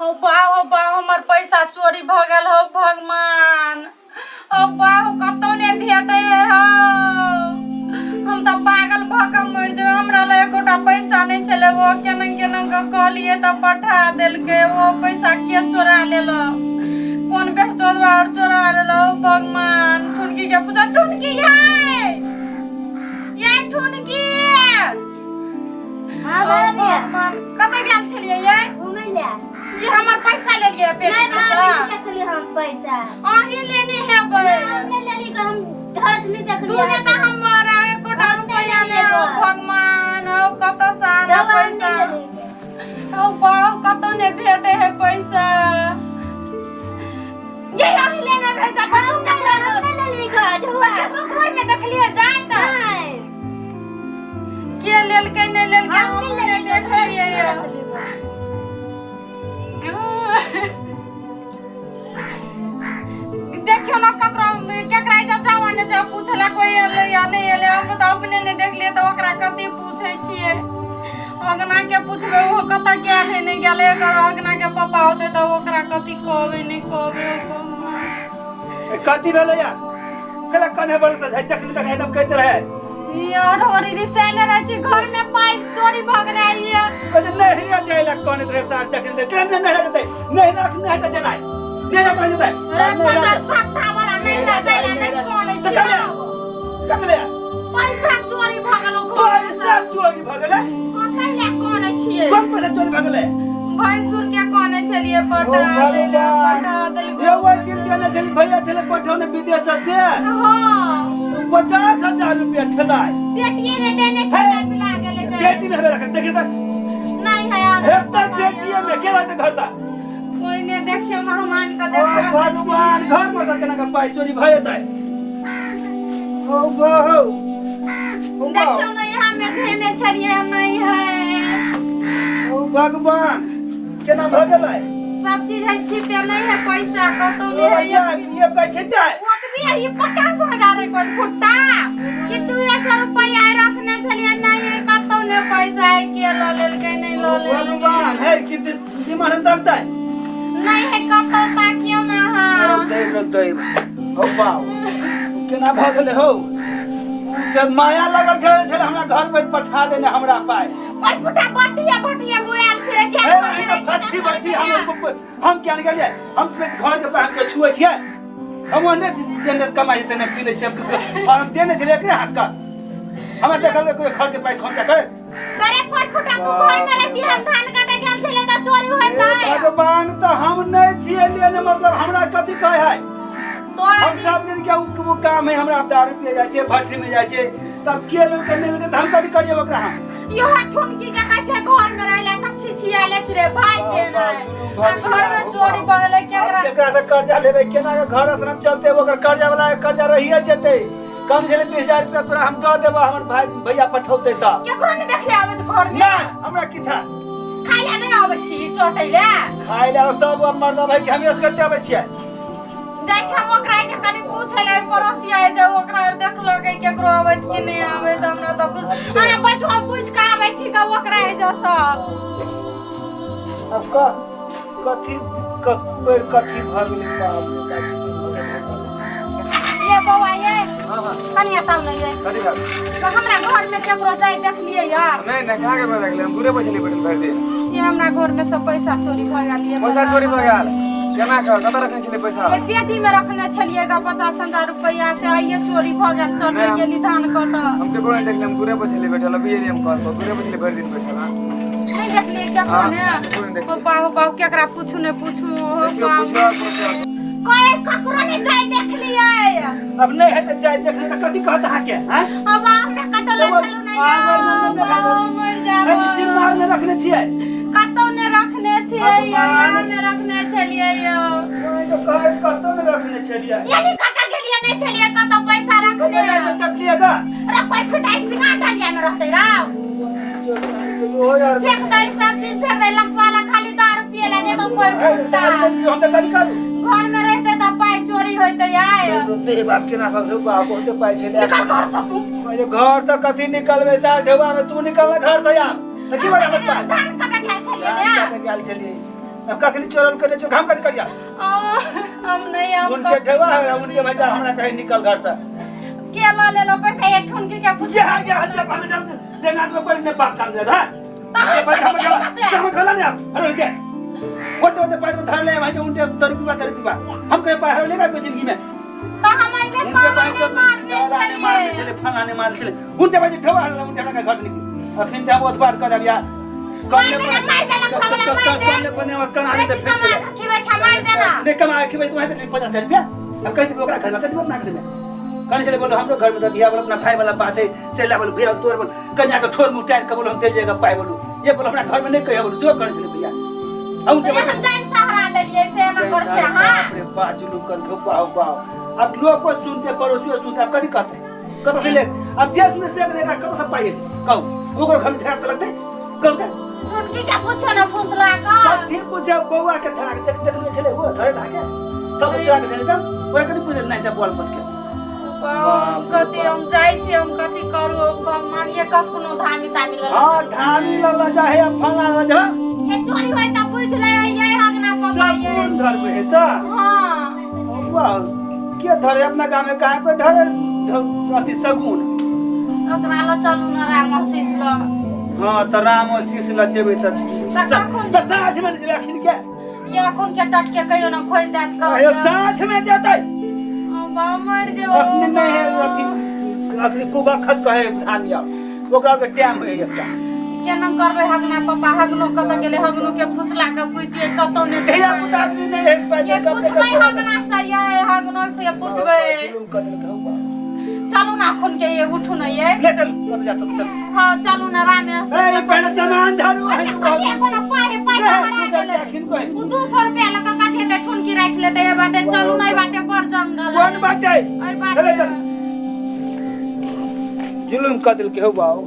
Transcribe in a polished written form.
हौ बा, हौ बा, हमर पैसा चोरी भऽ गेल हौ भगवान। हौ बा, हौ कतौ नहि भेटै है हौ। हम तऽ पागल भऽ कऽ मरि जेबै। हमरा लग एकोटा पैसा नहि छलै, ओ केना केना कऽ कहलियै तऽ पठा देलकै। ओ पैसा के चोरा लेलक? कोन बेचोदवा आओर चोरा लेलक? हौ भगवान, ठुनकी के पूजा। ठुनकी यै, यै ठुनकी। हाँ ओ भाभी। भगवान, कतऽ गेल छलियै यै? घूमै लए। ई हमर पैसा लेलियै पेटी नहीं में भाभी, से? देखली हम पैसा। अहीं लेने हेबै। हम नहीं लेली, हम धरत नहीं देखली। तू ने तऽ हमर एकोटा हम नहि रुपैआ लेलियै नहि। हौ गो। भगवान, हौ कतऽ से आनब रवा हम पैसा? नहीं लेली। हौ बाउ, कतौ नहि भेटै है पैसा। ये अहीं लेने भेजा। हम नहीं लेली गो, ढुआ। केकरो घर में देखलियै जाय तऽ? नहीं। के लेलकै नहि लेलकै? हम हम नहीं नहि लेली गो, देखलियै। धरत नहीं देखली गो। देखियौ ने, ककरो केकरा इधर जावा ने जाओ पूछला, कोई एलै या नहि एलै। हम तऽ अपने नहि देखलियै तऽ ओकरा कथी पूछै छियै? अगना के पूछबै, ओहो कतऽ गेल है नहि गेल है। एकर अगना के पापा होतै तऽ ओकरा कथी कहबै नहि कहबै? ओ कथी भेलै या कला कने बल तऽ जखनी तक एकदम कहते रहे। यार, रिसेले रहै छी घर में, पाइप चोरी भऽ गेलै ये। कहै नहीं रे जाय ला कने रहे सार जखनी दे नहीं नहीं जेतै नहीं राख नहीं तऽ जेनाइ नहीं राख जेतै। अरे पचास सट्टा वाला नहीं रह जाय नहीं कोने तऽ छी। ककले पैसा चोरी भऽ गेलो घर में। पैसा चोरी भऽ गेलै? कतै ले कोने छियै? कोन पैसा चोरी भऽ गेलै? भैंसुर के कोने छलियै पटा ओ देले, भगवान। पटा देलकै। ये ओहि दिन देने छली भैया छलै पठौने विदेश से। हाँ। तो 50,000 रुपया छलै। पेटिए में देने छलियै, पिला गेलै तऽ। पेटी में हेबे रखने देखिए तऽ। नहीं है आगे। हेतै पेटिए में, के रहतै घर तऽ? कोई ने देखियो, मेहमान के ओ देखो। भगवान, घर में से केना के पाइ चोरी भऽ जेतै? ओ बहु देखियो ने, यहाँ में धेने छलियै, नहीं है। ओ भगवान, केना भऽ गेलै? सब चीज है छिपे, नहीं है पैसा कतौ ओ नहीं है। भैया, ये पाइ छिटै ओतबी है, ये 50,000 है कोई फुट्टा कि 200 रुपया रखने छलियै, नहीं है कतौ नहीं पैसा है। के लऽ लेलकै नहीं लऽ लेलकै? भगवान है कि दिमाग तकतै। नहीं है कतौ, ताकियौ ना अहाँ। दैव दैव, हो बाउ, केना भऽ गेलै हौ? से माया लगल छलै छलै हमरा घर पर पठा देने हमरा पाइ। कोई फुटा बटिया बटिया बोआल फिरे छै। हे बहिन, फट्टी बट्टी हम हम क्या निकल जाए? हम घर के पाइ हम के छुए छियै? हम ओहने जेने कमाइ छै तेने पी लै छियै। और हम देने छलियै एकरे हाथ का। हमरा देखल कोई घर के पाइ खर्चा करे? करे कोई फुटा तू घर में रहती, हम धान काटे गेल छले त चोरी होइतै। भगवान, तऽ हम नहि छियै लेने, मतलब हमरा कथी कहै है? तोरा हम सब दिन के उ काम है, हमरा दारू पिए जाइ छै, भट्ठी में जाइ छै, तब के लेलकै नहि लेलकै तऽ हम कथी करियै ओकरा हम? यो ठुनकी के कहै छै घर में रहले त छिछियाले फिरे भाई के नहीं, आ घर में चोरी भऽ गेलै केकरा? केकरा से कर्जा लेबै? केना के घर आश्रम चलते? ओकर कर्जा वाला के कर्जा रहिए जेतै। कम छलै 20,000 रुपया तोरा हम दऽ देबऽ, हमर भाई भैया पठौतै तऽ। केकरो नहीं देखले आबैत घर में? नहि, हमरा की था? खाइ ले नहीं आबै छी चटै ले? खाय ले सब अब मर्दा भाई के हम असगर आबै छियै। जाइ छै हम ओकरा के कनि पूछै ले, पड़ोसी आइ जाउ ओकरा आर देखलकै केकरो आबैत कि नहि आबैत। हमरा तऽ पूछ, अहाँ बैठू, हम पूछि कऽ आबै छी कऽ ओकरा आइ जाउ सब। अब कह कथी कथी भऽ गेलै? बाप रे बाप। ये बौआ ये। हाँ हाँ। कनिया सामने ये। कथी भेल? तो हमरा घर में केकरो जाय देखलियै या? नहीं नहीं, कहाँ के देखले? हम दूरे पर छलियै बैठल भरि दिन। ये हमरा घर में सब पैसा चोरी भऽ गेल ये। पैसा चोरी भऽ गेल? केना कऽ, कतऽ रखने छलियै पैसा? ये पेटी में रखने छलियै गा 50,000 रुपया, से आइए चोरी भऽ गेल, चटै नहि, गेली धान कटऽ। हम केकरो नहीं देखले, हम दूरे पर छलियै बैठल। अभी एलियै हम घर पर, दूरे पर छलियै भरि दिन बैठल। हाँ। नहीं देखलियै केकरो? हाँ, ने केकरो नहि देखलियै। हो बाहु बाहु, केकरा पूछू ने पूछू? हो देखियौ। बाहु। पूछियौ और पूछियौ। कोई ककरो नहीं जाय देखलियै। अब नहि हेतै जाय देखले तऽ कथी कहत अहाँके आँय? अब हमरा कतौ ले चलू नहीं। आबै मर जाब। एहि सिरमार में रखने छियै? कतौ ने रखने छियै, यहाँ में रखने छलियै यौ। नहीं तो कहे कतौ ने रखने छलियै। यानी कतौ गेलियै नहीं छलियै कतौ पैसा कतौ रखने। जाय में तकलियै गा? अरे कोई खुटाई सिंगार डलिया में रहतै राव? ओ यार। फेंक दै सब चीज, फेंक दै लफवाला, खाली दारू पिए ला जेतो कोई हे, फुट्टा। दारू नहि पियौ, हम तऽ कथी करू? घर में रहते त पाई चोरी होइते आय। दे बाप, केना भऽ गेलौ? बाप, बहुते पाइ छलै। निकल घर से तू। पहिले घर तऽ कथी निकलबै साल ढेबा में? तू निकल घर से यार, तऽ की बड़ा हमर पाइ? धान कटे गेल छलियै ने। धान काटऽ गेल छलियै। अब कखनी चोरल करे चोर हम कथी करिया? आ, हम नहीं, हम उनके ठेवा है उनके भाई, हमरा कहीं निकल घर से। के ल लेलो पैसा एक ठुनकी के पूछ। ये ये हजार पाँच हजार देना तो कोई नहीं बात काम दे रहा है पैसा हम ठेवा, हम ठेवा नहीं आप। अरे उनके वो तो पैसा धर ले भाई, उनके 10 रुपया 10 रुपया हम कहीं पैसा लेगा कोई जिंदगी में? तो हम एहिमे उनके पाला पैसा नहि मारने मारने मारने छलियै। चले, फलाने मारने चले, उनके पैसा ठेवा है, उनके हमरा घर निकल अखन ते बहुत बात कर या। मार देना, मार देना, खबरा मार दे। कल बने और कना दे बेसी फेंक कमा दे। के खिबै छै, मार देना। नहीं कमा के भाई तुम्हें तो 50 रुपया अब कह दे ओकरा घर में, कह दे अपना घर में कहने चले। बोलो हमरो घर में तो दिया, बोलो अपना भाई वाला बात है से ला। बोलो भैया तोर, बोलो कन्या के ठोर मुँह टाइट के, बोलो हम दे जाएगा पाई। बोलो ये बोलो हमरा घर में नहीं कहे, बोलो जो कहने चले भैया अब उनके तो बच्चे हम जाइन सहारा देलियै से एना कर छै। हां। बाप रे बाप, जुलूम कर के पाओ पाओ। अब लोग को सुनते, पड़ोसियों सुनते, अब कभी कहते कत से ले। अब जे सुने से करेगा, कत से पाइए कहू? ओकर घर में झगड़ा लगते कहू ते। टुनकी के पूछो न फुसला के। कथी पूछे? बौआ के धरा के देख देख ले छले, वो धरे धाके तब चुरा के धरे, तब ओकरा कथी पूछे? नहीं त बोल पत के। बाप, कथी हम जाइ छी, हम कथी करू भगवान? ये कखनो धामी तामी लऽ हां, धामी ल जा हे, फला ल जा। ये चोरी होय त बुझ ले ये हगना पापा ये। सब धरबे हे त। हां। बौआ के धरे? अपना गाँव में कहाँ कोई धरे अथी सगुन? ओकरा ल चलू न राम आशीष ल। हाँ त राम शीश ल जेबै त त कखन? त साँझ में जेबै अखन के। ये अखन के टटके कहियो न खोज देत। अयो साँझ में जेतै। बा मर जेबो। अखन नहीं है अथी, अखन कुबा खत कहे धान या ओकरा के टाइम है एकटा। केना करबै हगना पापा? हगनो कतऽ गेलै? हगनो के फुसला के पुछतियै, कतौ ने। धिया पुता आदमी नहीं है पाइ। ये पूछबै हगना से, ये हगनो से पूछबै। जुलुम कर देलकै हौ बा। चलू ना अखन के, ये उठू न ये। ले चल, कत जा तक चल। हाँ, चलू न रामे। ए पहले सामान धरू है। कथी एखन पाइ पाइ नहीं, हरा पूछल गेलै। अखन कोई। उ 200 रुपया लऽ कऽ कथी हेतै? ठुनकी राखि लेतै। ए बाटे चलू न, एहि बाटे बड़ जंगल कोन बाटे? एहि बाटे। चल। जुलुम कर देलकै हौ बाऊ।